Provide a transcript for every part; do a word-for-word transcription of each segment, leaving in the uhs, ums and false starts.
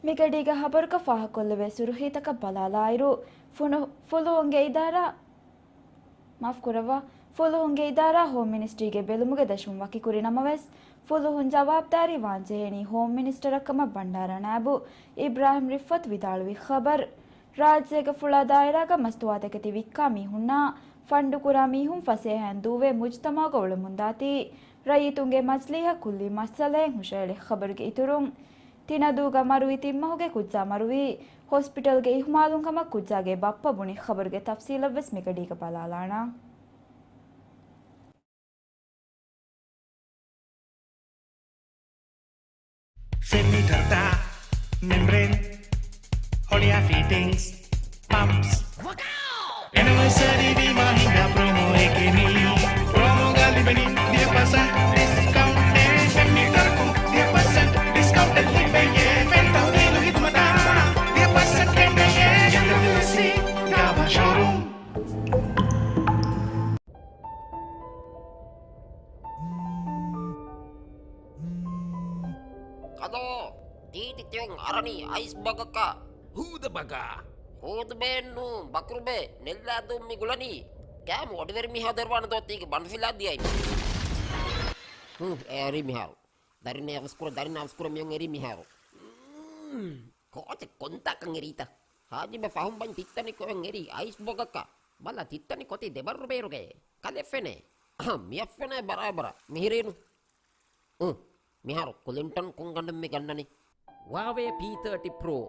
މިގަޑީގެ ހަބަރުގަ ފާހަގަކޮށްލެވޭ ސުރުޚީތަކަށް ބަލާލާއިރު، ފުނު-، ފުލުހުންގެ އިދާރާ، މާފުކުރައްވާ، ފުލުހުންގެ އިދާރާ ހޯމް މިނިސްޓްރީގެ ބެލުމުގެ ދަށުން ވަކިކުރި ނަމަވެސް، ފުލުހުން ޖަވާބުދާރީ ވާންޖެހޭނީ ހޯމް މިނިސްޓަރަށްކަމަށް ބަންޑާރަ ނާއިބު އިބްރާހިމް ރިފްއަތު ވިދާޅުވި ޚަބަރު. ރާއްޖޭގެ ފުޅާ ދާއިރާގަ މަސްތުވާތަކެތި ވިއްކާ މީހުންނާ ފަންޑުކުރާ މީހުން ފަސޭހައިން ދޫވެ މުޖުތަމަޢުގަ އުޅެމުންދާތީ، ރައްޔިތުންގެ މަޖިލީހަށް ކުއްލި މައްސަލައެއް ހުށައެޅި ޚަބަރުގެ އިތުރުން، ތިނަދޫގަ މަރުވި ތިން މަހުގެ ކުއްޖާ މަރުވީ ހޮސްޕިޓަލްގެ އިހުމާލުން ކަމަށް ކުއްޖާގެ ބައްޕަ ބުނި ޚަބަރުގެ ތަފްސީލަށްވެސް މިގަޑީގަ ބަލާލާނަން. ފެންމީޓަރުތައް، މެމްބްރޭން، ހޮޅިއާ ފިޓިންގްސް، ޕަމްޕްސް. އެނިވަރސަރީ ވީމާ ހިނގާ ޕްރޮމޯއެކޭ މީ. ޕްރޮމޯގަ ލިބެނީ ވިހި ޕަސެންޓް ޑިސްކައުންޓެއް. ފެންމީޓަރަކުން ވިހި ޕަސެންޓް ޑިސްކައުންޓެއް ލިބެޔޭ. ފެން ތަހުލީލު ހިދުމަތާ ވިހި ޕަސެންޓް ގެންނެޔޭ. އެމްޑަބްލިއުސީ ގާވާ ޝޯރޫމް. ކަލޯ، ތީތި ތިޔަން އަރަނީ އައިސް ބަގަކަށް. ހޫދަ ބަގާ. ހޫދުބޭއެއްނޫ، ބަކުރުބޭ، ނެއްލާދޫން މި ގުޅަނީ. ކާމު އޮޑިވެރި މިހާ ދެރުވާނެ ދޯ ތީގެ ބަނޑުފިލާ ދިޔައި. ހު، އެ އަރި މިހާރު. ދަރިން އަވަސްކުރ، ދަރިން އަވަސްކުރ މިޔޮން އެރި މިހާރު. މް، ކޯޗެއް ކޮންތާކަން އެރީތަ؟ ހާޖިބެ ފަހުން ބަން ތިއްތަނި ކޮއެން އެރީ އައިސް ބޮގަކަށް. ބަލަ ތިއްތަނި ކޮތީ ދެބައްރު ބޭރުގައޭ. ކަލެއް ފެނޭ. އަހަ، މިއަށް ފެނޭ ބަރާބަރަށް. މިހިރީނު. އު، މިހާރު ކުލިންޓަން ކޮންގަނޑެއް މި ގަންނަނީ؟ ހުއާވޭ ޕީ ތާޓީ ޕްރޯ،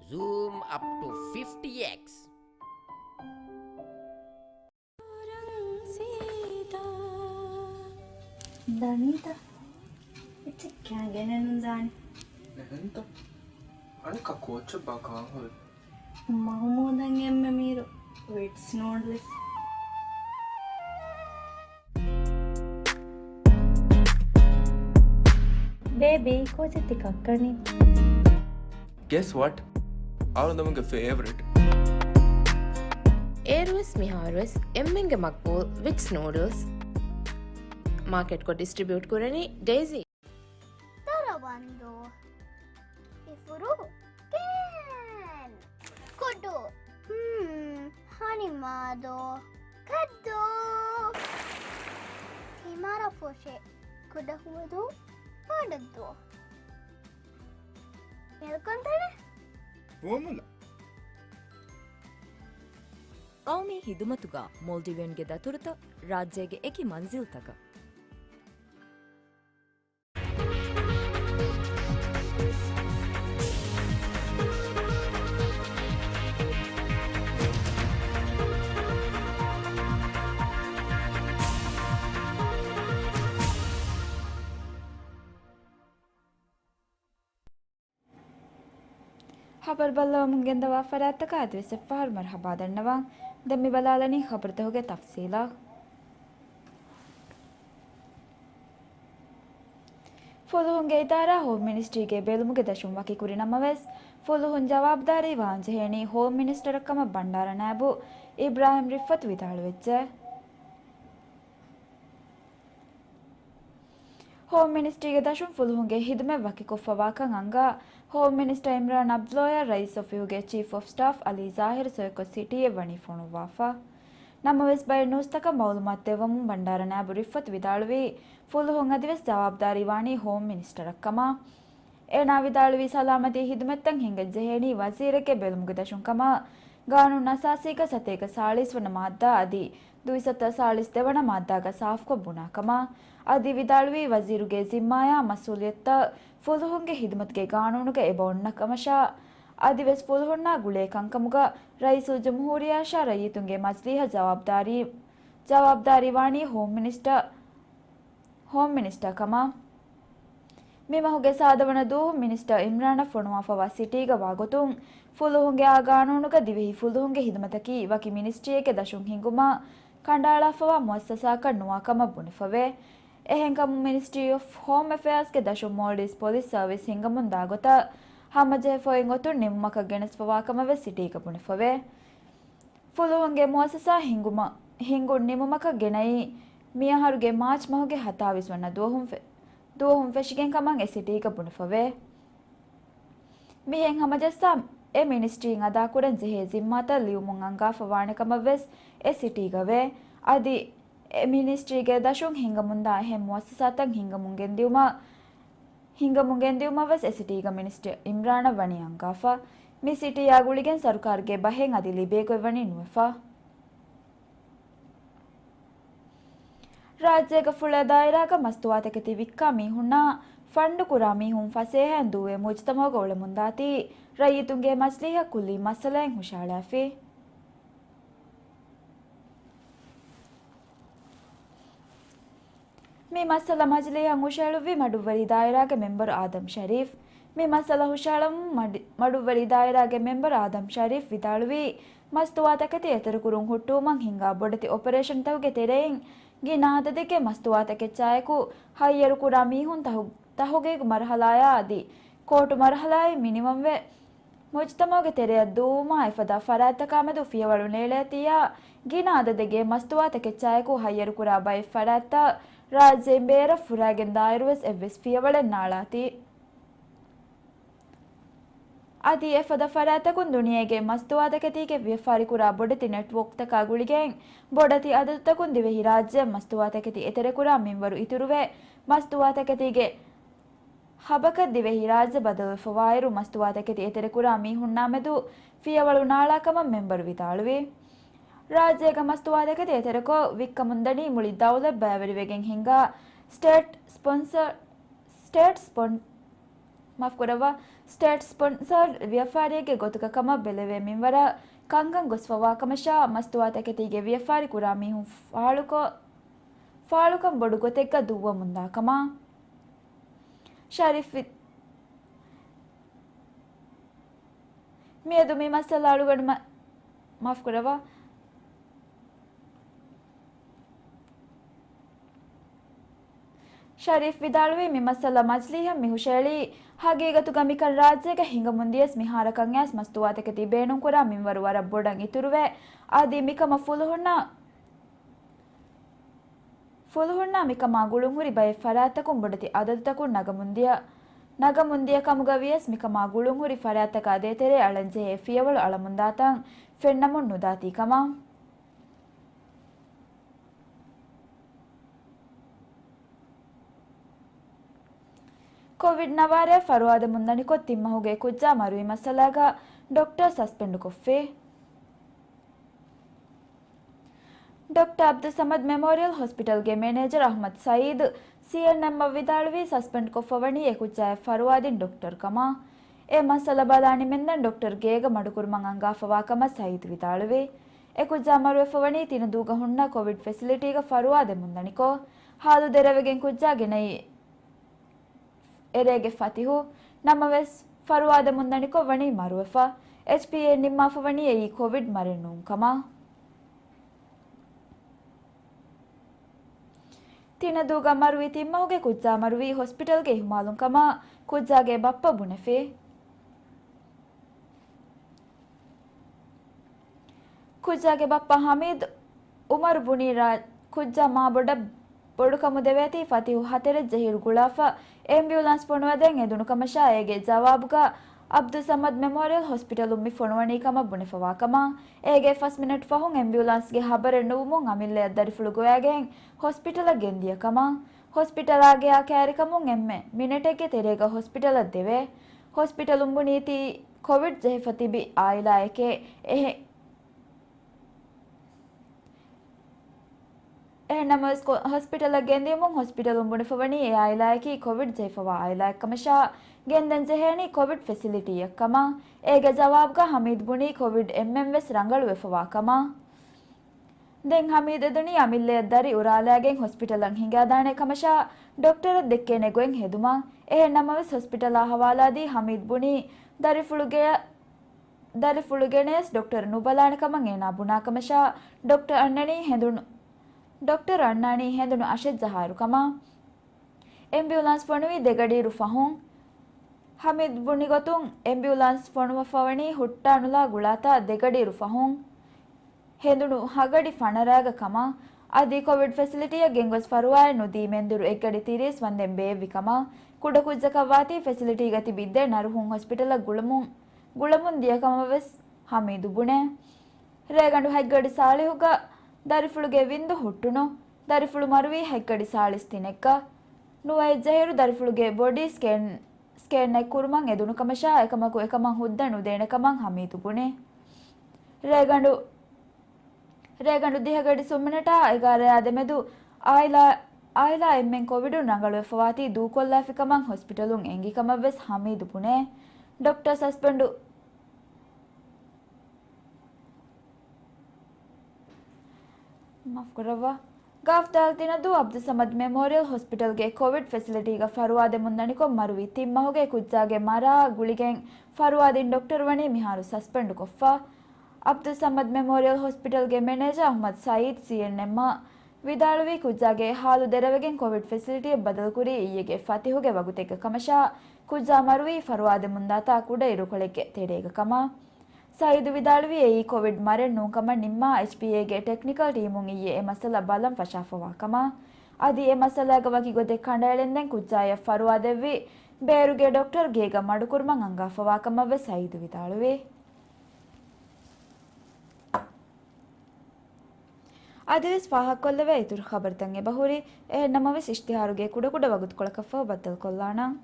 ޒޫމް އަޕް ޓު ފިފްޓީ އެކްސް. ދަނީތަ؟ އެއްޗެއް ކާގެނެއް ނުދާނެ. އެހެންތަ؟ އަނެއްކާ ކޯއްޗެއް ބާ ކާން ހުރެ؟ މަހުމޫދަށް އެންމެ މީރު ވިޓްސް ނޫޑްލްސް. ބޭބީ، ކޯޗެއް ތި ކައްކަނީ؟ Guess what? އަޅުގަނޑުމެންގެ ފޭވަރިޓް. އޭރުވެސް މިހާރުވެސް އެންމެންގެ މަގްބޫލް ވިޓްސް ނޫޑްލްސް. މާކެޓްކޮށް ޑިސްޓްރިބިއުޓް ކުރަނީ ޑޭޒީ. ދަރަވަންދޫ. އިފުރު. ކޭން. ކުޑު. ހުން. ހަނިމާދޯ. ކައްދޫ. ތިމަރަފުށި. ކުޑަހުވަދޫ. ބޮޑަށްދޫ. މެލްކޮންތަނެ. ފޯމުލަ. ޤައުމީ ހިދުމަތުގަ މޯލްޑިވިއަންގެ ދަތުރުތައް ރާއްޖޭގެ އެކި މަންޒިލްތަކަށް. ހަބަރު ބައްލަވަމުން ގެންދަވާ ފަރާތްތަކަށް އަދިވެސް އެއްފަހަރު މަރުޙަބާ ދަންނަވަން. ދެން މި ބަލާލަނީ ޚަބަރުތަކުގެ ތަފްސީލާ. ފުލުހުންގެ އިދާރާ ހޯމް މިނިސްޓްރީގެ ބެލުމުގެ ދަށުން ވަކިކުރި ނަމަވެސް، ފުލުހުން ޖަވާބުދާރީ ވާންޖެހޭނީ ހޯމް މިނިސްޓަރަށްކަމަށް ބަންޑާރަ ނާއިބު އިބްރާހިމް ރިފްއަތު ވިދާޅުވެއްޖެ. ހޯމް މިނިސްޓްރީގެ ދަށުން ފުލުހުންގެ ހިދުމަތް ވަކިކޮށްފަވާކަން އަންގާ، ހޯމް މިނިސްޓަރ އިމްރާން އަބްދުﷲ އާ ރައީސް އޮފީހުގެ ޗީފް އޮފް ސްޓާފް އަލީ ޒާހިރު ސޮއިކޮށް ސިޓީއެއް ވަނީ ފޮނުއްވާފަ. ނަމަވެސް، ބައެއް ނޫސްތަކަށް މައުލޫމާތު ދެއްވަމުން ބަންޑާރަ ނާއިބު ރިފްއަތު ވިދާޅުވީ، ފުލުހުން އަދިވެސް ޖަވާބުދާރީ ވާނީ ހޯމް މިނިސްޓަރަށްކަމަށް. އޭނާ ވިދާޅުވީ، ސަލާމަތީ ހިދުމަތްތައް ހިންގަންޖެހޭނީ ވަޒީރެއްގެ ބެލުމުގެ ދަށުން ކަމަށް، ގާނޫނު އަސާސީގަ ސަތޭކަ ސާޅީސް ވަނަ މާއްދާ އަދި ދުއިސައްތަ ސާޅީސް ދެވަނަ މާއްދާގަ ސާފުކޮށް ބުނާ ކަމަށް. އަދި ވިދާޅުވީ، ވަޒީރުގެ ޒިންމާޔާ މަސްއޫލިއްޔަތުތައް ފުލުހުންގެ ހިދުމަތުގެ ގާނޫނުގަ އެބަ އޮންނަ ކަމަށާ، އަދިވެސް ފުލުހުންނާ ގުޅޭ ކަންކަމުގަ ރައީސުލްޖުމްހޫރިއްޔާއަށާ ރައްޔިތުންގެ މަޖިލީހަށް ޖަވާބުދާރީ، ޖަވާބުދާރީ ވާނީ ހޯމް މިނިސްޓަރ، ހޯމް މިނިސްޓަރ ކަމަށް. މި މަހުގެ ސާދަ ވަނަ ދުވަހު މިނިސްޓަރ އިމްރާނަށް ފޮނުވާފަވާ ސިޓީގަ ވާގޮތުން، ފުލުހުންގެ އާ ގާނޫނުގަ ދިވެހި ފުލުހުންގެ ހިދުމަތަކީ ވަކި މިނިސްޓްރީއެއްގެ ދަށުން ހިންގުމަށް ކަނޑައަޅާފަވާ މުއައްސަސާއަކަށް ނުވާ ކަމަށް ބުނެފަވޭ. އެހެންކަމުން، މިނިސްޓްރީ އޮފް ހޯމް އެފެއާޒްގެ ދަށުން މޯލްޑިވްސް ޕޮލިސް ސަރވިސް ހިންގަމުން ދާ ގޮތަށް ހަމަޖެހިފައި އޮތުން ނިމުމަކަށް ގެނެސްފަވާ ކަމަށް ވެސް ސިޓީގަ ބުނެފަވޭ. ފުލުހުންގެ މުއައްސަސާ ހިންގުމަށް، ހިންގުން ނިމުމަކަށް ގެނައީ މިއަހަރުގެ މާޗް މަހުގެ ހަތާވީސް ވަނަ ދުވަހުން ފެ-، ދުވަހުން ފެށިގެން ކަމަށް އެ ސިޓީގަ ބުނެފަވޭ. މިހެން ހަމަޖައްސާ، އެ މިނިސްޓްރީން އަދާކުރަން ޖެހޭ ޒިންމާތައް ލިޔުމުން އަންގާފަ ވާނެ ކަމަށް ވެސް އެ ސިޓީގަވޭ. އަދި އެ މިނިސްޓްރީގެ ދަށުން ހިންގަމުންދާ އެހެން މުއައްސަސާތައް ހިންގަމުން ގެންދިއުމަށް، ހިންގަމުން ގެންދިއުމަށް ވެސް އެ ސިޓީގަ މިނިސްޓަރ އިމްރާނަށް ވަނީ އަންގާފަ. މި ސިޓީއާ ގުޅިގެން ސަރުކާރުގެ ބަހެއް އަދި ލިބޭގޮތް ވަނީ ނުވެފަ. ރާއްޖޭގަ ފުޅަ ދާއިރާގަ މަސްތުވާތަކެތި ވިއްކާ މީހުންނާ ފަންޑު ކުރާ މީހުން ފަސޭހައިން ދޫވެ މުޖުތަމަޢުގަ އުޅެމުންދާތީ، ރައްޔިތުންގެ މަޖިލީހަށް ކުއްލި މައްސަލައެއް ހުށައަޅާފި. މި މައްސަލަ މަޖިލީހަށް ހުށައެޅުއްވި މަޑުއްވަރީ ދާއިރާގެ މެމްބަރު އާދަމް ޝަރީފް. މި މައްސަލަ ހުށައަޅަމުން މަޑި-، މަޑުއްވަރީ ދާއިރާގެ މެމްބަރު އާދަމް ޝަރީފް ވިދާޅުވީ، މަސްތުވާތަކެތި އެތެރެކުރުން ހުއްޓުވުމަށް ހިންގާ ބޮޑެތި އޮޕަރޭޝަންތަކުގެ ތެރެއިން ގިނަ އަދަދެއްގެ މަސްތުވާތަކެއްޗާއެކު ހައްޔަރުކުރާ މީހުން ތަހު-، ތަހުގީގު މަރުހަލާއާ އަދި ކޯޓު މަރުހަލާއިން މިނިވަންވެ، މުޖުތަމަޢުގެ ތެރެއަށް ދޫވުމާ އެފަދަ ފަރާތްތަކާމެދު ފިޔަވަޅު ނޭޅޭތީއާ، ގިނަ އަދަދެއްގެ މަސްތުވާތަކެއްޗާއެކު ހައްޔަރުކުރާ ބައެއް ފަރާތްތައް ރާއްޖެއިން ބޭރަށް ފުރާގެން ދާއިރުވެސް އެއްވެސް ފިޔަވަޅެއް ނާޅާތީ. އަދި އެފަދަ ފަރާތްތަކުން ދުނިޔޭގެ މަސްތުވާތަކެތީގެ ވިޔަފާރިކުރާ ބޮޑެތި ނެޓްވޯކްތަކާ ގުޅިގެން، ބޮޑެތި އަދަދުތަކުން ދިވެހިރާއްޖެއަށް މަސްތުވާތަކެތި އެތެރެކުރާ މިންވަރު އިތުރުވެ، މަސްތުވާތަކެތީގެ ހަބަކަށް ދިވެހިރާއްޖެ ބަދަލުވެފަވާއިރު، މަސްތުވާތަކެތި އެތެރެކުރާ މީހުންނާމެދު ފިޔަވަޅު ނާޅާކަމަށް މެމްބަރު ވިދާޅުވި. ރާއްޖޭގަ މަސްތުވާތަކެތި އެތެރެކޮށް ވިއްކަމުންދަނީ މުޅި ދައުލަތް ބައިވެރިވެގެން ހިންގާ ސްޓޭޓް ސްޕޮންސަރ، ސްޓޭޓް ސްޕޮން-، މާފުކުރައްވާ، ސްޓޭޓް ސްޕޮންސަރ ވިޔަފާރިއެއްގެ ގޮތުގަ ކަމަށް ބެލެވޭ މިންވަރަށް ކަންކަން ގޮސްފަވާ ކަމަށާ، މަސްތުވާތަކެތީގެ ވިޔަފާރި ކުރާ މީހުން ފާޅުކޮށް، ފާޅުކަން ބޮޑު ގޮތެއްގަ ދުއްވަމުންދާ ކަމަށް. ޝަރީފް ވި-، މިއަދު މި މައްސަލަ އަޅުގަނޑު މަ-، މާފުކުރައްވާ. ޝަރީފް ވިދާޅުވީ، މި މައްސަލަ މަޖިލީހަށް މި ހުށައެޅީ، ހަގީގަތުގަ މިކަން ރާއްޖޭގަ ހިނގަމުން ދިޔަސް މިހާރަކަށް އައިސް މަސްތުވާތަކެތި ބޭނުންކުރާ މިންވަރު ވަރަށް ބޮޑަށް އިތުރުވެ، އަދި މިކަމަށް ފުލުހުންނަށް ފުލުހުންނާ މިކަމާ ގުޅުންހުރި ބައެއް ފަރާތްތަކުން ބޮޑެތި އަދަދުތަކުން ނަގަމުންދިޔަ، ނަގަމުންދިޔަ ކަމުގަ ވިޔަސް މިކަމާ ގުޅުންހުރި ފަރާތްތަކާ ދޭތެރޭ އަޅަންޖެހޭ ފިޔަވަޅު އަޅަމުންދާތަން ފެންނަމުން ނުދާތީ ކަމަށް. ކޮވިޑް ނަވާރައަށް ފަރުވާދެމުންދަނިކޮށް ތިން މަހުގެ ކުއްޖާ މަރުވި މައްސަލާގަ ޑޮކްޓަރ ސަސްޕެންޑްކޮށްފި. ޑޮކްޓަރ އަބްދުއްސަމަދް މެމޯރިއަލް ހޮސްޕިޓަލްގެ މެނޭޖަރ އަޙްމަދް ސައީދު ސީއެންއެމްއަށް ވިދާޅުވީ، ސަސްޕެންޑްކޮށްފަވަނީ އެކުއްޖާއަށް ފަރުވާދިން ޑޮކްޓަރު ކަމަށް. އެ މައްސަލަ ބަލާ ނިމެންދެން ޑޮކްޓަރު ގޭގަ މަޑުކުރުމަށް އަންގާފަވާ ކަމަށް ސައީދު ވިދާޅުވި. އެކުއްޖާ މަރުވެފަވަނީ ތިނަދޫގަ ހުންނަ ކޮވިޑް ފެސިލިޓީގަ ފަރުވާދެމުންދަނިކޮށް. ހާލު ދެރަވެގެން ކުއްޖާ ގެނައީ އެރޭގެ ފަތިހު. ނަމަވެސް، ފަރުވާދެމުންދަނިކޮށް ވަނީ މަރުވެފަ. އެޗްޕީއޭ ނިންމާފަވަނީ އެއީ ކޮވިޑް މަރެއް ނޫން ކަމަށް. ތިނަދޫގަ މަރުވި ތިން މަހުގެ ކުއްޖާ މަރުވީ ހޮސްޕިޓަލްގެ އިހުމާލުން ކަމަށް ކުއްޖާގެ ބައްޕަ ބުނެފި. ކުއްޖާގެ ބައްޕަ ހަމީދު އުމަރު ބުނީ ރާ-، ކުއްޖާ މާ ބޮޑަށް ބޮޑުކަމު ދެވޭތީ ފަތިހު ހަތަރެއް ޖެހިއިރު ގުޅާފަ އެމްބިއުލާންސް ފޮނުވަދޭން އެދުނު ކަމަށާ، އޭގެ ޖަވާބުގަ އަބްދުއްސަމަދް މެމޯރިއަލް ހޮސްޕިޓަލުން މި ފޮނުވަނީ ކަމަށް ބުނެފަވާ ކަމަށް، އޭގެ ފަސް މިނެޓް ފަހުން އެމްބިއުލާންސްގެ ހަބަރެއް ނުވުމުން އަމިއްލަޔަށް ދަރިފުޅު ގޮވައިގެން ހޮސްޕިޓަލަށް ގެންދިޔަ ކަމަށް، ހޮސްޕިޓަލާ ގެޔާ ކައިރިކަމުން އެންމެ މިނެޓެއްގެ ތެރޭގަ ހޮސްޕިޓަލަށް ދެވޭ. ހޮސްޕިޓަލުން ބުނީތީ ކޮވިޑް ޖެހިފަ ތިބި އާއިލާއެކޭ. އެހެ-، އެހެން ނަމަވެސް، ކޮ-، ހޮސްޕިޓަލަށް ގެންދިޔުމުން ހޮސްޕިޓަލުން ބުނެފަވަނީ އެ އާއިލާއަކީ ކޮވިޑް ޖެހިފަވާ އާއިލާއެއް ކަމަށާ، ގެންދަން ޖެހޭނީ ކޮވިޑް ފެސިލިޓީއެއް ކަމަށް. އޭގެ ޖަވާބުގަ ހަމީދު ބުނީ ކޮވިޑް އެންމެން ވެސް ރަނގަޅުވެފަވާ ކަމަށް. ދެން ހަމީދު އެދުނީ އަމިއްލަޔަށް ދަރި އުރާލައިގެން ހޮސްޕިޓަލަށް ހިނގާދާނެ ކަމަށާ، ޑޮކްޓަރަށް ދެއްކޭނެ ގޮތް ހެދުމަށް. އެހެން ނަމަވެސް، ހޮސްޕިޓަލާ ހަވާލާދީ ހަމީދު ބުނީ ދަރިފުޅުގެ-، ދަރިފުޅު ގެނެޔަސް ޑޮކްޓަރު ނުބަލާނެ ކަމަށް އޭނާ ބުނާ ކަމަށާ، ޑޮކްޓަރު އަންނަނީ ހެނދުނު، ޑޮކްޓަރު އަންނާނީ ހެނދުނު އަށެއް ޖަހާއިރު ކަމަށް. އެމްބިއުލާންސް ފޮނުވީ ދެގަޑިއިރު ފަހުން. ހަމީދު ބުނި ގޮތުން، އެމްބިއުލާންސް ފޮނުވަފަވަނީ ހުއްޓާނުލާ ގުޅާތާ ދެގަޑިއިރު ފަހުން. ހެނދުނު ހަގަޑި ފަނަރައިގަ ކަމަށް. އަދި ކޮވިޑް ފެސިލިޓީއަށް ގެންގޮސް ފަރުވާއެއް ނުދީ މެންދުރު އެއްގަޑި ތިރީސް ވަންދެން ބޭއްވި ކަމަށް، ކުޑަކުއްޖަކަށް ވާތީ ފެސިލިޓީގަ ތިބި ދެ ނަރުހުން ހޮސްޕިޓަލަށް ގުޅަމުން، ގުޅަމުން ދިޔަ ކަމަށް ވެސް ހަމީދު ބުނޭ. ރޭގަނޑު ހަތްގަޑި ސާޅީހުގަ ދަރިފުޅުގެ ވިންދު ހުއްޓުނު. ދަރިފުޅު މަރުވީ ހަތްގަޑި ސާޅީސް ތިނެއްގަ. ނުވައެއްޖަހިރު ދަރިފުޅުގެ ބޮޑީ ސްކޭން، ސްކޭންއެއް ކުރުމަށް އެދުނު ކަމަށާ، އެކަމަކު އެކަމަށް ހުއްދަ ނުދޭނެ ކަމަށް ހަމީދު ބުނޭ. ރޭގަނޑު، ރޭގަނޑު ދިހަގަޑި ސުންމިނެޓާ އެގާރަޔާ ދެމެދު އާއިލާ، އާއިލާ އެންމެން ކޮވިޑުން ރަނގަޅުވެފަވާތީ ދޫކޮށްލާފި ކަމަށް ހޮސްޕިޓަލުން އެނގި ކަމަށް ވެސް ހަމީދު ބުނޭ. ޑޮކްޓަރ ސަސްޕެންޑު، މާފުކުރައްވާ. ގާފްދާލް ތިނަދޫ އަބްދުއްސަމަދު މެމޯރިއަލް ހޮސްޕިޓަލްގެ ކޮވިޑް ފެސިލިޓީގަ ފަރުވާދެމުން ދަނިކޮށް މަރުވި ތިން މަހުގެ ކުއްޖާގެ މަރާ ގުޅިގެން ފަރުވާދިން ޑޮކްޓަރު ވަނީ މިހާރު ސަސްޕެންޑު ކޮށްފަ. އަބްދުއްސަމަދު މެމޯރިއަލް ހޮސްޕިޓަލްގެ މެނޭޖަރ އަޙްމަދު ސައީދު ސީއެންއެމްއަށް ވިދާޅުވީ، ކުއްޖާގެ ހާލު ދެރަވެގެން ކޮވިޑް ފެސިލިޓީއަށް ބަދަލުކުރީ އިއްޔެގެ ފަތިހުގެ ވަގުތެއްގަ ކަމަށާ، ކުއްޖާ މަރުވީ ފަރުވާދެމުންދާތާ ކުޑަ އިރުކޮޅެއްގެ ތެރޭގަ ކަމަށް. ސައީދު ވިދާޅުވީ، އެއީ ކޮވިޑް މަރެއް ނޫން ކަމަށް ނިންމާ، އެޗްޕީއޭގެ ޓެކްނިކަލް ޓީމުން އިއްޔެ އެ މައްސަލަ ބަލަން ފަށާފަވާ ކަމަށް. އަދި އެ މައްސަލާގަ ވަކި ގޮތެއް ކަނޑައެޅެންދެން ކުއްޖާޔަށް ފަރުވާ ދެއްވި ބޭރުގެ ޑޮކްޓަރު ގޭގަ މަޑުކުރުމަށް އަންގާފަވާ ކަމަށް ވެސް ސައީދު ވިދާޅުވި. އަދިވެސް ފާހަގަކޮށްލެވޭ އިތުރު ޚަބަރުތައް އެބަހުރި. އެހެންނަމަވެސް އިޝްތިހާރުގެ ކުޑަކުޑަ ވަގުތުކޮޅަކަށްފަހު ބައްދަލުކޮށްލާނަން.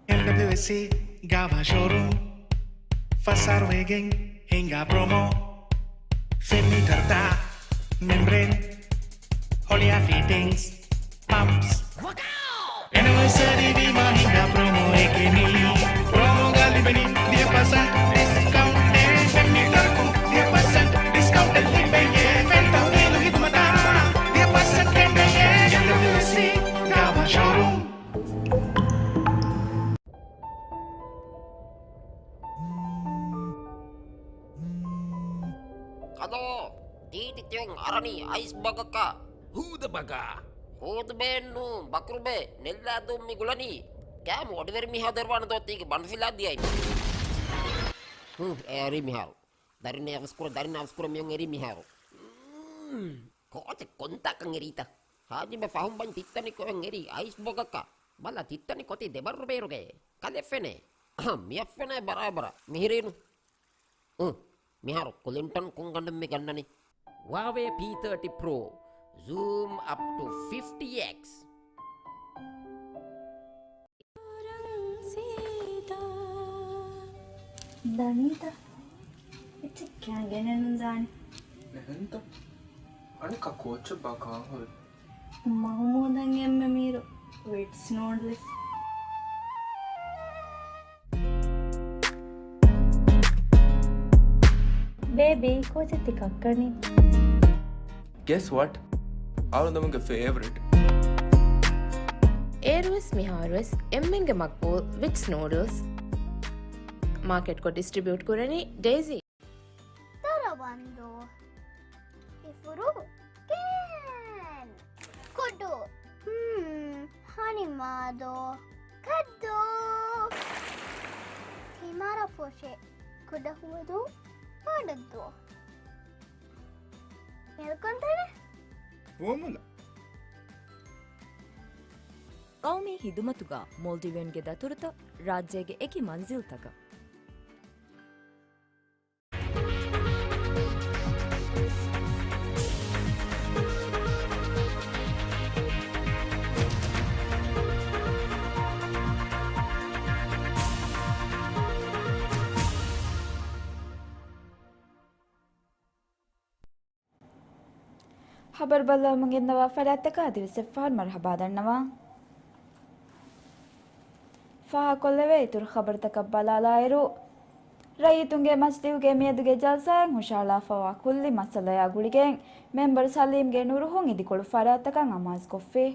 އެމްޑަބްލިއުއެސްސީ ގާވާ ޝޯރޫމް. ފަސް އަހަރު ވެގެން ހިނގާ ޕްރޮމޯ. ފެން މީޓަރުތައް، މެމްބްރޭން، ހޮޅިއާ ފިޓިންގްސް، ޕަމްޕްސް. އެނިވަރސަރީ ވީމާ ހިނގާ ޕްރޮމޯއެކޭ މީ. ޕްރޮމޯގަ ލިބެނީ ދިހަ ޕަސެންޓް ޑިސްކައުންޓެއް. ފެން މީޓަރަކުން ދިހަ ޕަސެންޓް ޑިސްކައުންޓެއް ލިބެޔޭ. ފެން ތަހުލީލު ހިދުމަތާ ދިހަ ޕަސެންޓް ކެނޑެޔޭ. އެމްޑަބްލިއުއެސްސީ ގާވާ ޝޯރޫމް. ކަލޯ، ތީތި ތިޔުން އަރަނީ އައިސް ބަގަކަށް. ހޫދަ ބަގާ. ހޫދުބޭއެއްނު، ބަކުރުބޭ، ނެއްލާދޫން މި ގުޅަނީ. ކައިމު އޮޑިވެރި މީހާ ދެރުވާނެ ދޯ ތީގެ ބަނޑުފިލާ ދިޔައި. ހުން، އެ އަރީ މިހާރު. ދަރިން އަވަސްކުރަ، ދަރިން އަވަސްކުރަ މިޔުން އެރީ މިހާރު. ކޯޗެއް ކޮންތާކަން އެރީތަ؟ ހާޖިބެ ފަހުން ބަން ތިއްތަނި ކޮއެއް އެރީ އައިސް ބޮގަކަށް. ބަލަ ތިއްތަނި ކޮތި ދެބައްރު ބޭރުގައޭ. ކަލެ ފެނޭ. އަހަ، މިއަށް ފެނޭ ބަރާބަރަށް. މިހިރީނު. އު، މިހާރު ކުލިންޓަން ކޮންގަނޑެއް މި ގަންނަނީ؟ ހުއާވޭ ޕީ ތާޓީ ޕްރޯ. ޒޫމް އަޕް ޓު ފިފްޓީ އެކްސް. ދަނީތަ؟ އެއްޗެއް ކައިގެނެއް ނުދާނެ. އެހެންތަ؟ އަނެއްކާ ކޯއްޗެއް ބާ ކާން ހުރި؟ މަހުމޫދަށް އެންމެ މީރު ވިޓްސް ނޫޑްލްސް. ބޭބީ، ކޯޗެއް ތި ކައްކަނީ؟ Guess what? އަޅުގަނޑުގެ ފޭވަރިޓް. އޭރުވެސް މިހާރުވެސް އެންމެންގެ މަގްބޫލް ވިޓްސް ނޫޑްލްސް. މާކެޓްކޮށް ޑިސްޓްރިބިއުޓް ކުރަނީ ޑޭޒީ. ދަރަވަންދޫ. އިފުރު ކޭން. ކުޑު. ހްމް، ހަނިމާދޯ. ކައްދޫ. ތިމަރަފުށި. ކުޑަހުވަދޫ. ބޮޑަށްދޫ. މެލްކޮންތަނެ. ފުވައްމުލައް. ޤައުމީ ޚިދުމަތުގަ މޯލްޑިވިއަންގެ ދަތުރުތައް ރާއްޖޭގެ އެކި މަންޒިލްތަކަށް. ޚަބަރު ބައްލަވަމުން ގެންނަވާ ފަރާތްތަކަށް އަދިވެސް އެއްފަހަރު މަރުޙަބާ ދަންނަވާ. ފާހަގަކޮށްލެވޭ އިތުރު ޚަބަރުތަކަށް ބަލާލާއިރު، ރައްޔިތުންގެ މަޖިލީހުގެ މިއަދުގެ ޖަލްސާއިން ހުށަހަޅާފަވާ ކުއްލި މައްސަލަޔާ ގުޅިގެން މެމްބަރު ސަލީމްގެ ނުރުހުން އިދިކޮޅު ފަރާތްތަކަށް އަމާޒުކޮށްފި.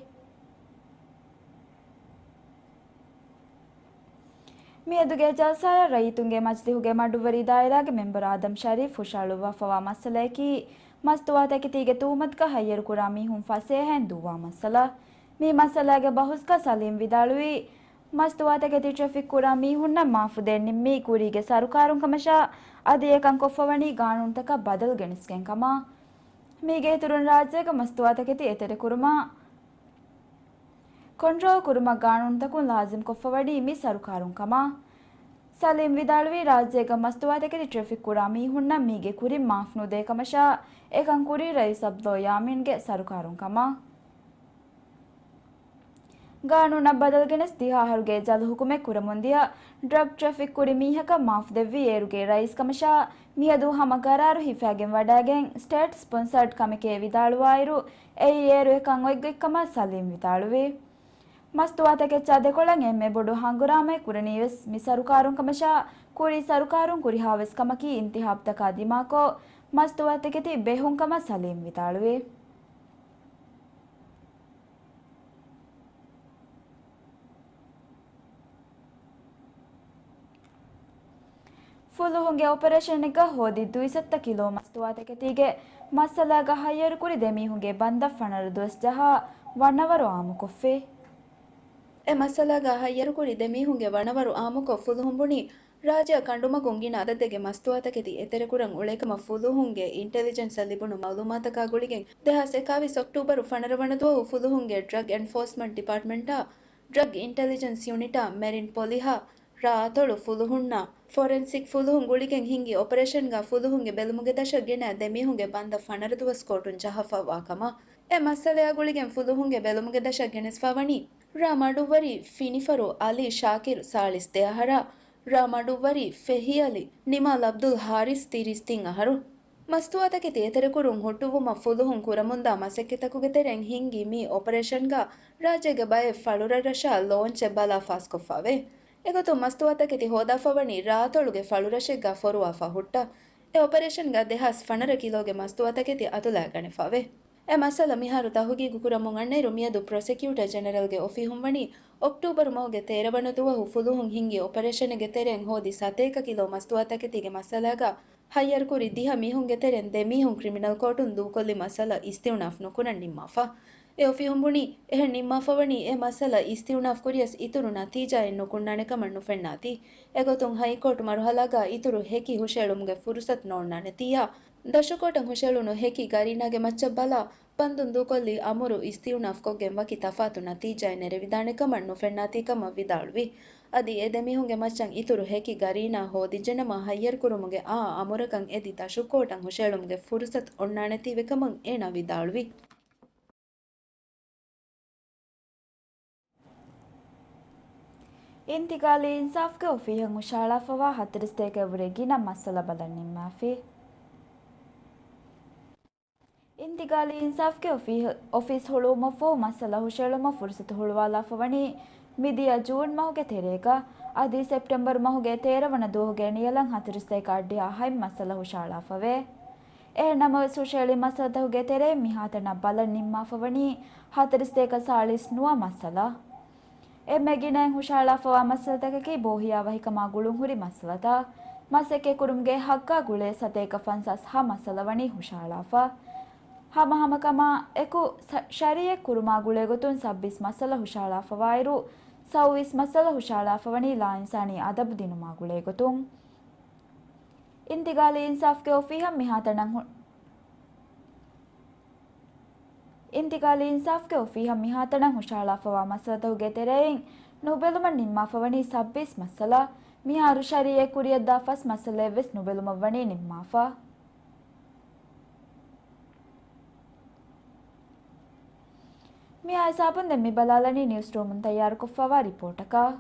މިއަދުގެ ޖަލްސާއަށް ރައްޔިތުންގެ މަޖިލީހުގެ މަޑުއްވަރީ ދާއިރާގެ މެމްބަރު އާދަމް ޝަރީފް ހުށަހަޅުއްވާފަވާ މައްސަލަޔަކީ، މަސްތުވާތަކެތީގެ ތުހުމަތުގަ ހައްޔަރުކުރާ މީހުން ފަސޭހައިން ދުއްވާ މައްސަލަ. މި މައްސަލާގެ ބަހުސްގަ ސަލީމް ވިދާޅުވީ، މަސްތުވާތަކެތި ޓްރެފިކް ކުރާ މީހުންނަށް މާފުދޭން ނިންމީ ކުރީގެ ސަރުކާރުން ކަމަށާ، އަދި އެކަން ކޮށްފަވަނީ ގާނޫނުތަކަށް ބަދަލު ގެނެސްގެން ކަމަށް. މީގެ އިތުރުން ރާއްޖޭގަ މަސްތުވާތަކެތި އެތެރެކުރުމާ ކޮންޓްރޯލް ކުރުމަށް ގާނޫނުތަކުން ލާޒިމްކޮށްފަވަނީ މި ސަރުކާރުން ކަމަށް. ސަލީމް ވިދާޅުވީ، ރާއްޖޭގަ މަސްތުވާތަކެތި ޓްރެފިކް ކުރާ މީހުންނަށް މީގެ ކުރިން މާފް ނުދޭ ކަމަށާ، އެކަން ކުރީ ރައީސް އަބްދުﷲ ޔާމީންގެ ސަރުކާރުން ކަމަށް. ގާނޫނަށް ބަދަލު ގެނެސް ދިހަ އަހަރުގެ ޖަލު ހުކުމެއް ކުރަމުންދިޔަ ޑްރަގް ޓްރެފިކް ކުރި މީހަކަށް މާފް ދެއްވީ އޭރުގެ ރައީސް ކަމަށާ، މިއަދު ހަމަ ގަރާރު ހިފާގެން ވަޑައިގެން ސްޓޭޓް ސްޕޮންސަރޑް ކަމެކޭ ވިދާޅުވާއިރު، އެއީ އޭރު އެކަން އޮތްގޮތްކަމަށް ސަލީމް ވިދާޅުވި. މަސްތުވާތަކެއްޗާ ދެކޮޅަށް އެންމެ ބޮޑު ހަނގުރާމައެއް ކުރަނީވެސް މި ސަރުކާރުން ކަމަށާ، ކުރީ ސަރުކާރުން ކުރިހާވެސް ކަމަކީ އިންތިހާބްތަކާ ދިމާކޮށް މަސްތުވާތަކެތި ބެހުން ކަމަށް ސަލީމް ވިދާޅުވި. ފުލުހުންގެ އޮޕަރޭޝަނެއްގަ ހޯދި ދުއިސައްތަ ކިލޯ މަސްތުވާތަކެތީގެ މައްސަލާގަ ހައްޔަރުކުރި ދެމީހުންގެ ބަންދަށް ފަނަރަ ދުވަސް ޖަހާ ވަނަވަރު އާއްމުކޮށްފި. އެ މައްސަލާގަ ހައްޔަރުކުރި ދެމީހުންގެ ވަނަވަރު އާއްމުކޮށް ފުލުހުން ބުނީ، ރާއްޖެއަށް ކަނޑުމަގުން ގިނަ އަދަދެއްގެ މަސްތުވާތަކެތި އެތެރެކުރަން އުޅޭކަމަށް ފުލުހުންގެ އިންޓެލިޖެންސަށް ލިބުނު މައުލޫމާތަކާ ގުޅިގެން، ދެހާސް އެކާވީސް އޮކްޓޫބަރު ފަނަރަ ވަނަ ދުވަހު ފުލުހުންގެ ޑްރަގް އެންފޯސްމަންޓް ޑިޕާޓްމަންޓާ، ޑްރަގް އިންޓެލިޖެންސް ޔުނިޓާ، މެރިން ޕޮލިހާ، ރ. އަތޮޅު ފުލުހުންނާ، ފޮރެންސިކް ފުލުހުން ގުޅިގެން ހިންގި އޮޕަރޭޝަންގަ ފުލުހުންގެ ބެލުމުގެ ދަށަށް ގެނައި ދެމީހުންގެ ބަންދަށް ފަނަރަ ދުވަސް ކޯޓުން ޖަހާފައިވާ ކަމަށް. އެ މައްސަލަޔާ ގުޅިގެން ފުލުހުންގެ ބެލުމުގެ ދަށަށް ގެނެސްފަވަނީ، ރ. މަޑުއްވަރި ފިނިފަރު އަލީ ޝާކިރު ސާޅީސް ދެ އަހަރާ، ރ. މަޑުއްވަރި ފެހިއަލި ނިމާލް އަބްދުލް ހާރިސް ތިރީސް ތިން އަހަރު. މަސްތުވާތަކެތި އެތެރެކުރުން ހުއްޓުވުމަށް ފުލުހުން ކުރަމުންދާ މަސައްކަތްތަކުގެ ތެރެއިން ހިންގި މި އޮޕަރޭޝަންގަ ރާއްޖޭގެ ބައެއް ފަޅުރަށްރަށާ ލޯންޗެއް ބަލާ ފާސްކޮށްފަވޭ. އެގޮތުން މަސްތުވާތަކެތި ހޯދާފަވަނީ ރ. އަތޮޅުގެ ފަޅުރަށެއްގަ ފޮރުވާފަ ހުއްޓަ. އެ އޮޕަރޭޝަންގަ ދެހާސް ފަނަރަ ކިލޯގެ މަސްތުވާތަކެތި އަތުލައިގަނެފަވޭ. އެ މައްސަލަ މިހާރު ތަހުގީގު ކުރަމުން އަންނައިރު، މިއަދު ޕްރޮސެކިއުޓަރ ޖެނެރަލްގެ އޮފީހުން ވަނީ އޮކްޓޫބަރު މަހުގެ ތޭރަ ވަނަ ދުވަހު ފުލުހުން ހިންގި އޮޕަރޭޝަނެއްގެ ތެރެއިން ހޯދި ސަތޭކަ ކިލޯ މަސްތުވާތަކެތީގެ މައްސަލާގަ ހައްޔަރުކުރި ދިހަ މީހުންގެ ތެރެއިން ދެ މީހުން ކްރިމިނަލް ކޯޓުން ދޫކޮށްލި މައްސަލަ އިސްތިއުނާފް ނުކުރަން ނިންމާފަ. އެ އޮފީހުން ބުނީ، އެހެން ނިންމާފަވަނީ އެ މައްސަލަ އިސްތިއުނާފް ކުރިޔަސް އިތުރު ނަތީޖާއެއް ނުކުންނާނެ ކަމަށް ނުފެންނާތީ. އެގޮތުން ހައިކޯޓް މަރުހަލާގަ އިތުރު ހެކި ހުށައެޅުމުގެ ފުރުސަތު ނޯންނާނެތީއާ، ދަށުކޯޓަށް ހުށައެޅުނު ހެކި ގަރީނާގެ މައްޗަށް ބަލާ، ބަންދުން ދޫކޮށްލި އަމުރު އިސްތިއުނާފްކޮށްގެން ވަކި ތަފާތު ނަތީޖާއެއް ނެރެވިދާނެ ކަމަށް ނުފެންނާތީ ކަމަށް ވިދާޅުވި. އަދި އެ ދެމީހުންގެ މައްޗަށް އިތުރު ހެކި ގަރީނާ ހޯދިއްޖެނަމަ ހައްޔަރުކުރުމުގެ އާ އަމުރަކަށް އެދި ދަށުކޯޓަށް ހުށައެޅުމުގެ ފުރުސަތު އޮންނާނެތީވެ ކަމަށް އޭނާ ވިދާޅުވި. އިންތިގާލީ އިންސާފްގެ އޮފީހަށް ހުށަހަޅާފަވާ ހަތަރު ސަތޭކައަށްވުރެ ގިނަ މައްސަލަ ބަލަން ނިންމާފި. އިންތިގާލީ އިންސާފްގެ އޮފީހަށް، އޮފީސް ހުޅުވުމަށްފަހު މައްސަލަ ހުށައެޅުމަށް ފުރުސަތު ހުޅުވާލާފަވަނީ މިދިޔަ ޖޫން މަހުގެ ތެރޭގަ، އަދި ސެޕްޓެމްބަރު މަހުގެ ތޭރަ ވަނަ ދުވަހުގެ ނިޔަލަށް ހަތަރު ސަތޭކަ އަށްޑިހަ ހަތް މައްސަލަ ހުށަހަޅާފަވޭ. އެހެން ނަމަވެސް، ހުށައެޅި މައްސަލަތަކުގެ ތެރެއިން މިހާތަނަށް ބަލަން ނިންމާފަވަނީ ހަތަރު ސަތޭކަ ސާޅީސް ނުވަ މައްސަލަ. އެންމެ ގިނައިން ހުށަހަޅާފަވާ މައްސަލަތަކަކީ ބޯހިޔާވަހިކަމާ ގުޅުންހުރި މައްސަލަތައް. މަސައްކަތްކުރުމުގެ ހައްގާ ގުޅޭ ސަތޭކަ ފަންސާސް ހަ މައްސަލަ ވަނީ ހުށަހަޅާފަ. ހަމަހަމަކަމާ އެކު، ސަ-، ޝަރީއަތް ކުރުމާ ގުޅޭގޮތުން ސައްބީސް މައްސަލަ ހުށަހަޅާފަވާއިރު، ސައުވީސް މައްސަލަ ހުށަހަޅާފަވަނީ ލާއިންސާނީ އަދަބު ދިނުމާ ގުޅޭގޮތުން. އިންތިގާލީ އިންސާފްގެ އޮފީހަށް މިހާތަނަށް ހު-، އިންތިގާލީ އިންސާފްގެ އޮފީހަށް މިހާތަނަށް ހުށަހަޅާފަވާ މައްސަލަތަކުގެ ތެރެއިން ނުބެލުމަށް ނިންމާފަވަނީ ސައްބީސް މައްސަލަ. މިހާރު ޝަރީއަތް ކުރިޔަށްދާ ފަސް މައްސަލައެއްވެސް ނުބެލުމަށްވަނީ ނިންމާފަ. މިއާ ހިސާބުން ދެން މި ބަލާލަނީ ނިއުސްރޫމުން ތައްޔާރުކޮށްފަވާ ރިޕޯޓަކަށް.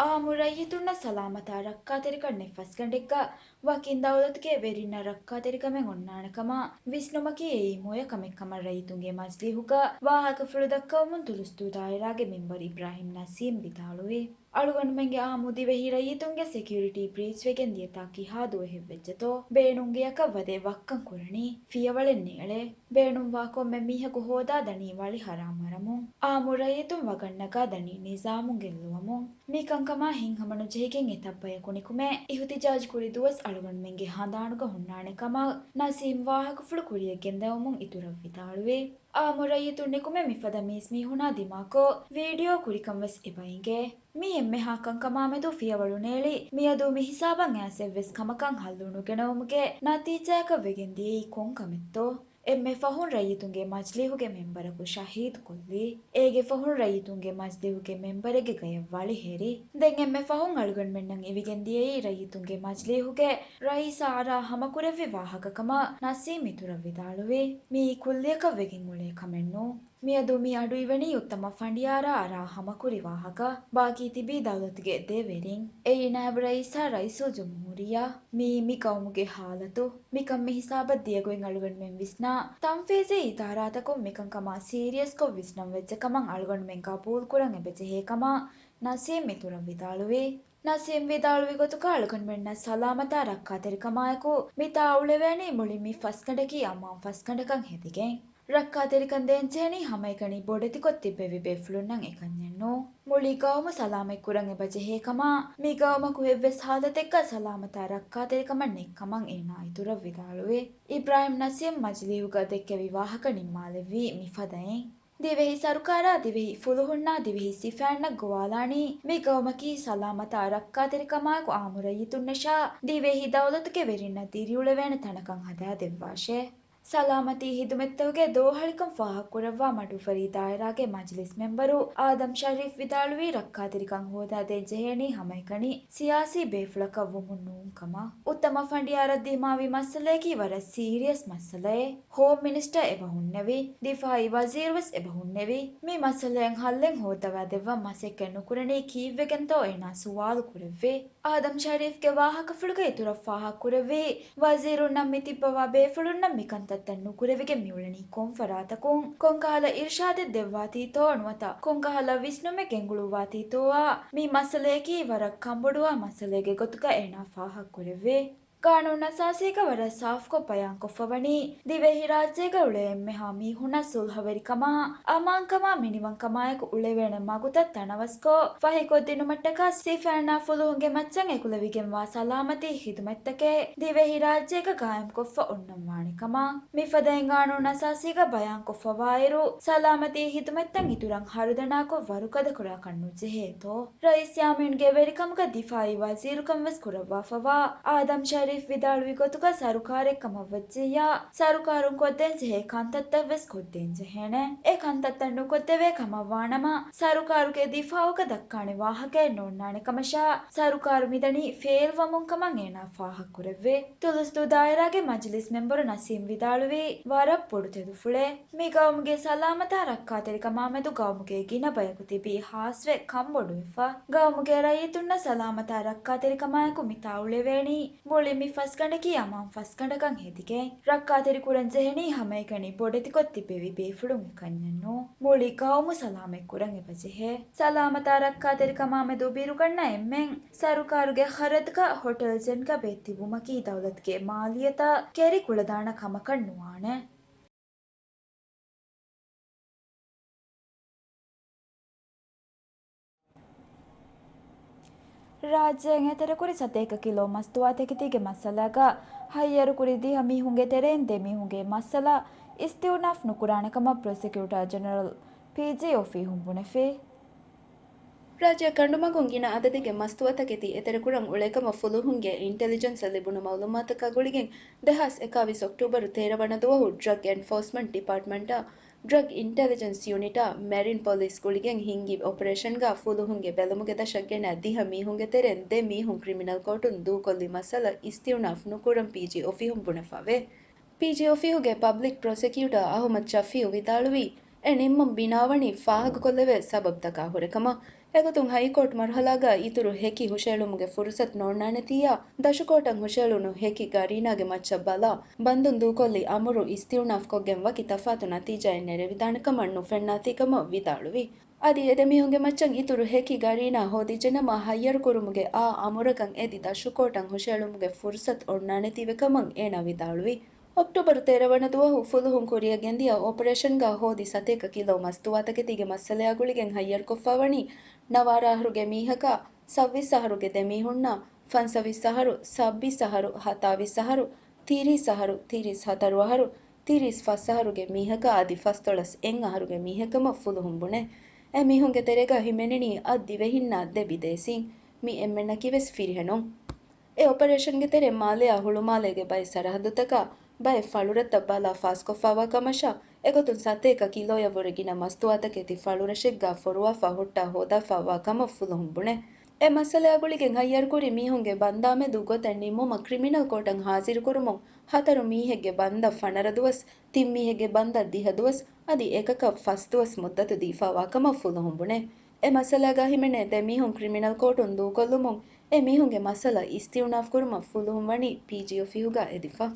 އާއްމު ރައްޔިތުންނަށް ސަލާމަތާ ރައްކާތެރިކަން ނެތް ފަސްގަނޑެއްގަ ވަކިން ދައުލަތުގެ ވެރިންނަށް ރައްކާތެރިކަމެއް އޮންނާނެ ކަމަށް ވިސްނުމަކީ އެއީ މޮޔަ ކަމެއް ކަމަށް ރައްޔިތުންގެ މަޖިލީހުގަ ވާހަކަފުޅު ދައްކަވަމުން ތުލުސްދޫ ދާއިރާގެ މެމްބަރު އިބްރާހިމް ނަސީމް ވިދާޅުވި. އަޅުގަނޑުމެންގެ އާއްމު ދިވެހި ރައްޔިތުންގެ ސެކިއުރިޓީ ބްރީޗްވެގެން ދިޔަތާ ކިހާ ދުވަހެއްވެއްޖެތޯ، ބޭނުންގެއަކަށް ވަދެ ވައްކަން ކުރަނީ، ފިޔަވަޅެއް ނޭޅޭ. ބޭނުންވާ ކޮންމެ މީހަކު ހޯދާ ދަނީ ވަޅި ހަރާމް އަރަމުން. އާއްމު ރައްޔިތުން ވަގަށް ނަގާ ދަނީ ނިޒާމުން ގެއްލުވަމުން. މިކަންކަމާ ހިތްހަމަނުޖެހިގެން އެތައްބަޔަކު ނިކުމެ އިހުތިޖާޖް ކުރި ދުވަސް އަޅުގަނޑުމެންގެ ހަނދާނުގަ ހުންނާނެ ކަމަށް ނަސީމް ވާހަކަފުޅު ކުރިޔަށް ގެންދަވަމުން އިތުރަށް ވިދާޅުވި. އާއްމު ރައްޔިތުން ނިކުމެ މިފަދަ މީސްމީހުނާ ދިމާކޮށް، ވީޑިއޯ ކުރިކަން ވެސް އެބަ އެނގޭ. މި އެންމެހާ ކަންކަމާމެދު ފިޔަވަޅު ނޭޅި، މިއަދު މި ހިސާބަށް އައިސް އެއްވެސް ކަމަކަށް ހައްލު ނުގެނައުމުގެ ނަތީޖާއަކަށް ވެގެން ދިޔައީ ކޮން ކަމެއްތޯ؟ އެންމެ ފަހުން ރައްޔިތުންގެ މަޖިލީހުގެ މެންބަރަކު ޝަހީދުކޮށްލީ. އޭގެ ފަހުން ރައްޔިތުންގެ މަޖިލީހުގެ މެންބަރެއްގެ ގަޔަށް ވަޅި ހެރި. ދެން އެންމެ ފަހުން އަޅުގަނޑުމެންނަށް އިވިގެން ދިޔައީ ރައްޔިތުންގެ މަޖިލީހުގެ ރައީސާ އަރާ ހަމަކުރެއްވި ވާހަކަކަމަށް ނަސީމް އިތުރަށް ވިދާޅުވި. މިއީ ކުއްލިއަކަށް ވެގެން އުޅޭ ކަމެއް ނޫން. މިއަދު މި އަޑު އިވެނީ އުއްތަމަ ފަނޑިޔާރާ އަރާ ހަމަކުރި ވާހަކަ. ބާކީ ތިބީ ދައުލަތުގެ ދެ ވެރިން. އެއީ ނާއިބު ރައީސާ ރައީސުލްޖުމްހޫރިއްޔާ. މިއީ މި ގައުމުގެ ހާލަތު. މިކަން މި ހިސާބަށް ދިޔަގޮތް އަޅުގަނޑުމެން ވިސްނާ، ތަންފީޒީ އިދާރާތަކުން މިކަންކަމާ ސީރިއަސްކޮށް ވިސްނަން ވެއްޖެ ކަމަށް އަޅުގަނޑުމެން ގަބޫލުކުރަން އެބަޖެހޭ ކަމަށް ނަސީމް އިތުރަށް ވިދާޅުވި. ނަސީމް ވިދާޅުވި ގޮތުގަ އަޅުގަނޑުމެންނަށް ސަލާމަތާ ރައްކާތެރިކަމާއެކު މިތާ އުޅެވޭނީ މުޅި މި ފަސްގަނޑަކީ އަމާން ފަސްގަނޑަކަށް ހެދިގެން. ރައްކާތެރިކަން ދޭންޖެހެނީ ހަމައެކަނި ބޮޑެތިކޮށް ތިއްބެވި ބޭފުޅުންނަށް އެކަންޏެއް ނޫން. މުޅި ގައުމު ސަލާމަތްކުރަން އެބަޖެހޭ ކަމަށް، މި ގައުމަކު އެއްވެސް ހާލަތެއްގަ ސަލާމަތާ ރައްކާތެރިކަމެއް ނެތްކަމަށް އޭނާ އިތުރަށް ވިދާޅުވި. އިބްރާހިމް ނަސީމް މަޖިލީހުގަ ދެއްކެވި ވާހަކަ ނިންމާލެއްވީ މިފަދައިން. ދިވެހި ސަރުކާރާ ދިވެހި ފުލުހުންނާ ދިވެހި ސިފައިންނަށް ގޮވާލާނީ، މި ގައުމަކީ ސަލާމަތާ ރައްކާތެރިކަމާއެކު އާއްމު ރައްޔިތުންނަށާ ދިވެހި ދައުލަތުގެ ވެރިންނަށް ދިރިއުޅެވޭނެ ތަނަކަށް ހަދާދެއްވާށޭ. ސަލާމަތީ ހިދުމަތްތަކުގެ ދޯހަޅިކަން ފާހަގަކުރައްވާ މަޑުއުފަރީ ދާއިރާގެ މަޖިލިސް މެންބަރު އާދަމް ޝަރީފް ވިދާޅުވީ، ރައްކާތެރިކަން ހޯދާދޭން ޖެހޭނީ ހަމައެކަނި ސިޔާސީ ބޭފުޅަކަށް ވުމުން ނޫން ކަމަށް. އުއްތަމަ ފަނޑިޔާރަށް ދިމާވި މައްސަލަޔަކީ ވަރަށް ސީރިއަސް މައްސަލައެއް. ހޯމް މިނިސްޓަރ އެބަ ހުންނެވި، ދިފާއީ ވަޒީރުވެސް އެބަ ހުންނެވި. މި މައްސަލައަށް ހައްލެއް ހޯއްދަވާދެއްވަން މަސައްކަތް ނުކުރަނީ ކީއްވެގެންތޯ އޭނާ ސުވާލު ކުރެއްވި. އާދަމް ޝަރީފްގެ ވާހަކަފުޅުގަ އިތުރަށް ފާހަގަކުރެއްވީ، ވަޒީރުންނަށް މި ތިއްބަވާ ބޭފުޅުންނަށް މި ކަންތައްތައް ނުކުރެވިގެން މިއުޅެނީ ކޮން ފަރާތަކުން؟ ކޮންކަހަލަ އިރުޝާދެއް ދެއްވާތީތޯ ނުވަތަ ކޮންކަހަލަ ވިސްނުމެއް ގެންގުޅުއްވާތީތޯއާ މި މައްސަލަޔަކީ ވަރަށް ކަންބޮޑުވާ މައްސަލައެއްގެ ގޮތުގަ އޭނާ ފާހަގަކުރެއްވި. ގާނޫނުއަސާސީގަ ވަރަށް ސާފުކޮށް ބަޔާންކޮށްފަވަނީ، ދިވެހިރާއްޖޭގަ އުޅޭ އެންމެހާ މީހުންނަށް ސުލްހަވެރިކަމާ، އަމާންކަމާ، މިނިވަންކަމާއެކު އުޅެވޭނެ މަގުތައް ތަނަވަސްކޮށް، ފަހިކޮށްދިނުމަށްޓަކާ ސިފައިންނާ ފުލުހުންގެ މައްޗަށް އެކުލެވިގެންވާ ސަލާމަތީ ހިދުމަތްތަކެއް ދިވެހިރާއްޖޭގަ ގާއިމްކޮށްފަ އޮންނަންވާނެ ކަމަށް. މިފަދައިން ގާނޫނުއަސާސީގަ ބަޔާންކޮށްފަވާއިރު، ސަލާމަތީ ހިދުމަތްތައް އިތުރަށް ހަރުދަނާކޮށް ވަރުގަދަކުރާކަށް ނުޖެހޭތޯ؟ ރައީސް ޔާމީންގެ ވެރިކަމުގަ ދިފާއީ ވަޒީރުކަން ވެސް ކުރައްވާފަވާ އާދަމް ޝަރީފް ވިދާޅުވި ގޮތުގަ ސަރުކާރެއް ކަމަށް ވެއްޖިއްޔާ، ސަރުކާރުން ކޮށްދޭން ޖެހޭ ކަންތައްތައް ވެސް ކޮށްދޭން ޖެހޭނެ. އެ ކަންތައްތައް ނުކޮށްދެވޭ ކަމަށް ވާނަމަ، ސަރުކާރުގެ ދިފާއުގަ ދައްކާނެ ވާހަކައެއް ނޯންނާނެ ކަމަށާ، ސަރުކާރު މިދަނީ ފެއިލްވަމުން ކަމަށް އޭނާ ފާހަގަކުރެއްވި. ތުލުސްދޫ ދާއިރާގެ މަޖިލިސް މެންބަރު ނަސީމް ވިދާޅުވީ، ވަރަށް ބޮޑު ތެދުފުޅެއް. މި ގައުމުގެ ސަލާމަތާ ރައްކާތެރިކަމާމެދު ގައުމުގެ ގިނަ ބަޔަކު ތިބީ ހާސްވެ ކަންބޮޑުވެފަ. ގައުމުގެ ރައްޔިތުންނަށް ސަލާމަތާ ރައްކާތެރިކަމާއެކު މިތާ އުޅެވޭނީ މުޅި މި ފަސްގަނޑަކީ އަމާން ފަސްގަނޑަކަށް ހެދިގެން. ރައްކާތެރި ކުރަން ޖެހެނީ ހަމައެކަނި ބޮޑެތިކޮށް ތިއްބެވި ބޭފުޅުން އެކަންޏެއް ނޫން. މުޅި ގައުމު ސަލާމަތްކުރަން އެބަޖެހޭ. ސަލާމަތާ ރައްކާތެރިކަމާމެދު ބިރުގަންނަ އެންމެން ސަރުކާރުގެ ޚަރަދުގަ ހޮޓެލް ޖެންގަ ބޭއް ތިބުމަކީ ދައުލަތުގެ މާލިއްޔަތަށް ކެރި ކުޅަދާނަ ކަމަކަށް ނުވާނެ. ރާއްޖޭން އެތެރެކުރި ސަތޭކަ ކިލޯ މަސްތުވާތަކެތީގެ މައްސަލާގަ ހައްޔަރުކުރި ދިހަ މީހުންގެ ތެރެއިން ދެ މީހުންގެ މައްސަލަ އިސްތިއުނާފް ނުކުރާނެ ކަމަށް ޕްރޮސިކިއުޓާ ޖެނެރަލް ޕީޖީ އޮފީހުން ބުނެފި. ރާއްޖެ ކަނޑުމަގުން ގިނަ އަދަދެއްގެ މަސްތުވާތަކެތި އެތެރެކުރަން އުޅޭކަމަށް ފުލުހުންގެ އިންޓެލިޖެންސަށް ލިބުނު މައުލޫމާތަކާ ގުޅިގެން، ދެހާސް އެކާވީސް އޮކްޓޫބަރު ތޭރަ ވަނަ ދުވަހު ޑްރަގް އެންފޯސްމަންޓް ޑިޕާޓްމަންޓާ ޑްރަގް އިންޓެލިޖެންސް ޔުނިޓާ މެރިން ޕޮލިސް ގުޅިގެން ހިންގި އޮޕަރޭޝަންގަ ފުލުހުންގެ ބެލުމުގެ ދަށަށް ގެނައި ދިހަ މީހުންގެ ތެރެއިން ދެ މީހުން ކްރިމިނަލް ކޯޓުން ދޫކޮށްލި މައްސަލަ އިސްތިއުނާފް ނުކުރަން ޕީޖީ އޮފީހުން ބުނެފަވޭ. ޕީޖީ އޮފީހުގެ ޕަބްލިކް ޕްރޮސެކިއުޓާ އަހުމަދު ޝަފީއު ވިދާޅުވީ، އެ ނިންމުން ބިނާވަނީ ފާހަގަކޮށްލެވޭ ސަބަބުތަކާ ހުރެ ކަމަށް. އެގޮތުން ހައިކޯޓް މަރުހަލާގަ އިތުރު ހެކި ހުށައެޅުމުގެ ފުރުސަތު ނޯންނާނެތީއާ، ދަށުކޯޓަށް ހުށައެޅުނު ހެކި ގަރީނާގެ މައްޗަށް ބަލާ، ބަންދުން ދޫކޮށްލި އަމުރު އިސްތިއުނާފްކޮށްގެން ވަކި ތަފާތު ނަތީޖާއެއް ނެރެވިދާނެ ކަމަށް ނުފެންނާތީ ކަމަށް ވިދާޅުވި. އަދި އެ ދެ މީހުންގެ މައްޗަށް އިތުރު ހެކި ގަރީނާ ހޯދިއްޖެނަމަ، ހައްޔަރުކުރުމުގެ އާ އަމުރަކަށް އެދި ދަށުކޯޓަށް ހުށައެޅުމުގެ ފުރުސަތު އޮންނާނެތީވެ ކަމަށް އޭނާ ވިދާޅުވި. އޮކްޓޫބަރު ތޭރަ ވަނަ ދުވަހު ފުލުހުން ކުރިއަށް ގެންދިޔަ އޮޕަރޭޝަންގަ ހޯދި ސަތޭކަ ކިލޯ މަސްތުވާތަކެތީގެ މައްސަލަޔާ ގުޅިގެން ހައްޔަރުކޮށްފަވަނީ، ނަވާރަ އަހަރުގެ މީހަކާ، ސައްވީސް އަހަރުގެ ދެ މީހުންނާ، ފަންސަވީސް އަހަރު، ސައްބީސް އަހަރު، ހަތާވީސް އަހަރު، ތިރީސް އަހަރު، ތިރީސް ހަތަރު އަހަރު، ތިރީސް ފަސް އަހަރުގެ މީހަކަށް އަދި ފަސްދޮޅަސް އެއް އަހަރުގެ މީހަކަމަށް ފުލުހުން ބުނޭ. އެ މީހުންގެ ތެރޭގަ ހިމެނެނީ އަށް ދިވެހިންނާ ދެ ބިދޭސީން. މި އެންމެންނަކީވެސް ފިރިހެނުން. އެ އޮޕަރޭޝަންގެ ތެރޭ މާލެއާ ހުޅުމާލޭގެ ބައެއް ސަރަހައްދުތަކާ ބައެއް ފަޅުރަށްތައް ބަލާ ފާސްކޮށްފާވާ ކަމަށާ، އެގޮތުން ސަތޭކަ ކިލޯއަށްވުރެ ގިނަ މަސްތުވާތަކެތި ފަޅުރަށެއްގާ ފޮރުވާފާ ހުއްޓާ ހޯދާފާވާ ކަމަށް ފުލުހުން ބުނޭ. އެ މައްސަލައާ ގުޅިގެން ހައްޔަރުކުރި މީހުންގެ ބަންދާމެދު ގޮތެއް ނިންމުމަށް ކްރިމިނަލް ކޯޓަށް ހާޒިރުކުރުމުން ހަތަރު މީހެއްގެ ބަންދަށް ފަނަރަ ދުވަސް، ތިން މީހެއްގެ ބަންދަށް ދިހަ ދުވަސް އަދި އެކަކަށް ފަސް ދުވަސް މުއްދަތު ދީފާވާ ކަމަށް ފުލުހުން ބުނޭ. އެ މައްސަލައިގަ ހިމެނޭ ދެ މީހުން ކްރިމިނަލް ކޯޓުން ދޫކޮށްލުމުން އެ މީހުންގެ މައްސަލަ އިސްތިއުނާފް ކުރުމަށް ފުލުހުން ވަނީ ޕީޖީ އޮފީހުގަ އެދިފަ.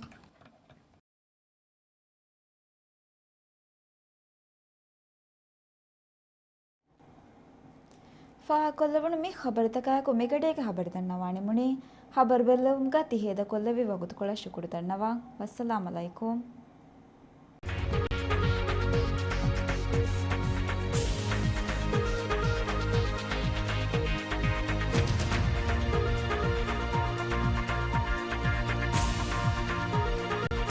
ފާހަގަކޮށްލެވުނު މި ޚަބަރުތަކާއެކު މިގަޑީގެ ޚަބަރުތައް ނަވާނެމުނީ. ޚަބަރު ބެއްލެވުމުގަ ތި ހޭދަކޮށްލެއްވި ވަގުތުކޮޅަށް ޝުކުރު ދަންނަވާ. ވައްސަލާމް އަލައިކުމް.